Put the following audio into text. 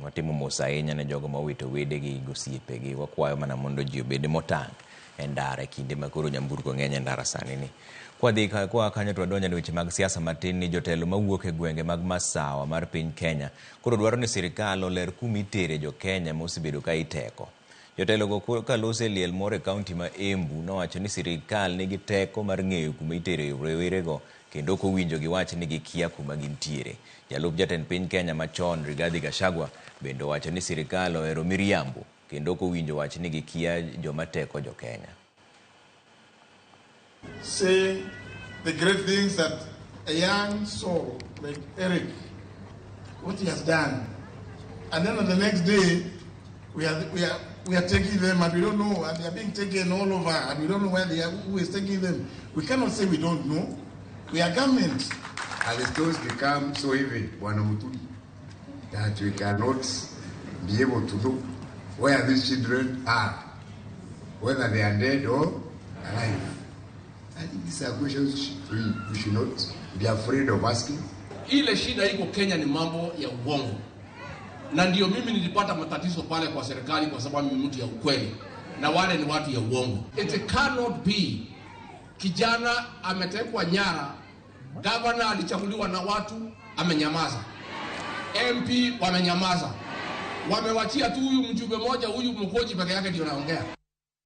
Watimo mos ahinya ne jogo mowito wedegi gi osiepegi. Wakwayo mana mondo ji obed motang' e ndara e kinde ma koro nyamburko ng'eny e ndara sani ni. Kwadhi kwa kanyo to wadonjo e weche mag siasa matin ni jotelo mawuok e gwenge mag masawa mar piny Kenya koro dwaro ni sirikal oler kuma itere jo Kenya mosebedo ka iteko. Jotelogo kaloso e liel moro e kaunti ma Embu nowacho ni sirikal nigi teko mar ng'eyo kuma itere rowerego kendo ok owinjo giwach ni gikia kuma gintiere. Jalup jatend piny Kenya machon Rigathi Gachagua bende owacho ni sirikal ohero miriambo kendo ok owinjo wach ni gikia joma teko jo Kenya. Say the great things that a young soul like Eric, what he has done. And then on the next day, we are taking them and we don't know, and they are being taken all over, and we don't know where they are, who is taking them. We cannot say we don't know. We are government. And the stones become so heavy, Bwana Muturi, that we cannot be able to know where these children are, whether they are dead or alive. I think these are questions we should not be afraid of asking. Ile shida iko Kenya ni mambo ya uongo, na ndio mimi nilipata matatizo pale kwa serikali kwa sababu mimi mtu ya ukweli na wale ni watu ya uongo. It cannot be kijana ametekwa nyara, gavana alichaguliwa na watu amenyamaza, MP wamenyamaza, wamewachia tu huyu mjumbe moja, huyu Mkoji peke yake ndio anaongea.